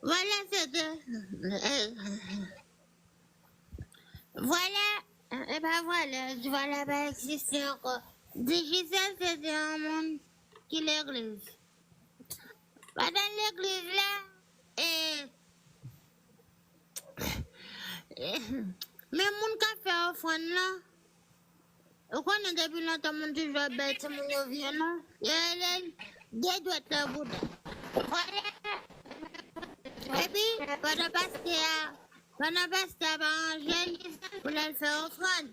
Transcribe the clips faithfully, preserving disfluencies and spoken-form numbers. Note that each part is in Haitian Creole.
Vòlè se te, eh, vòlè, e pa vòlè, vòlè pa egziste ankò. Digicel se te yon moun ki legliz. Pandan legliz la, e, e, men moun k ap fè ofrann lan, ou konnen depi lontan moun toujou ap bay timoun yo vyann, non? Yo rele l de dwèt nan bouda. Epi, pandan pastè a, pandan pastè a pa ranje l pou l al fè ofrann.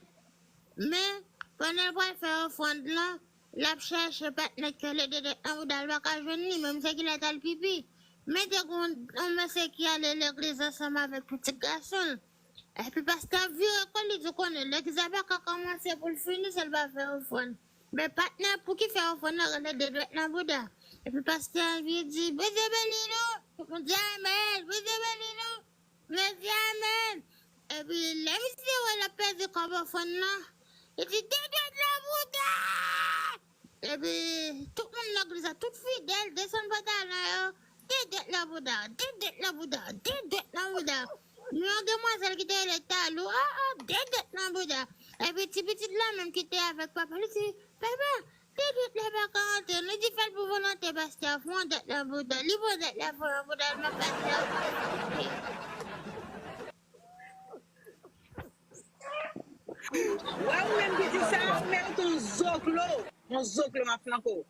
Men, pandan l pral fè ofrann lan, l ap chèche patnè k rele de dwèt nan bouda, l pa ka jwenn li, menm se ki lè t al pipi. Men te gen yon, yon mesye ki ale legliz ansanm avèk pitit gason l. Epi pastè a vire kò l, li di, konnen legliz la pa ka kòmanse pou l fini san l pa fè ofrann. Men patnè pou ki fè ofrann nan rele de dwèt nan bouda. Epi pastè a vin di, Bondye beni nou. Tout moun di amèn, Bondye beni nou. Mwen di amèn. Epi lè misye wè l ap pèdi kòb ofrann nan, li di, de dwèt nan bouda! Epi tout moun legliz la, tout fidèl, desann pantalon yo, de dwèt nan bouda, de dwèt nan bouda, de dwèt nan bouda. Men yon demwazèl ki te rele Talou, oh, oh, de dwèt nan bouda. Epi ti pitit la menm ki te avèk papa, li di, papa, de dwèt la pa ka antre, nou di fè l pou volonte pastè a, fè yon dwèt nan bouda. Li pran dwèt la, fè yon bouda, l pa pastè a. Wè ou menm ki di sa, ou merite yon zoklo. Yon zoklo m ap flanke w.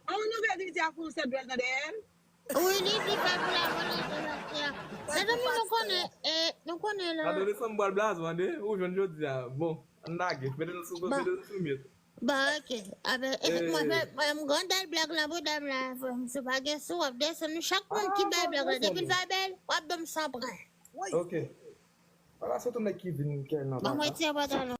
An, nou vle di a fè yon sèt dwèt nan dèyè l? Wi, li di fè pou la volonte pastè a. Mezanmi, nou konnen, e, nou konnen la. Adolesan m pral blaze, tande? Ou jwenn jodi a. Bon, ann lage. Mete l sou, mete l sou myèt. Bon, ok. Aben, mwen, mwen, mwen, m gon dèl blag nan bouda m la, frè m. Si w pa gen sou, w ap desann. Chak moun ki bay blag la, depi l pa bèl, w ap ban m san pran. Ok. Ala se tou nèg ki vin kè nan papa. Ban mwen ti pantalon.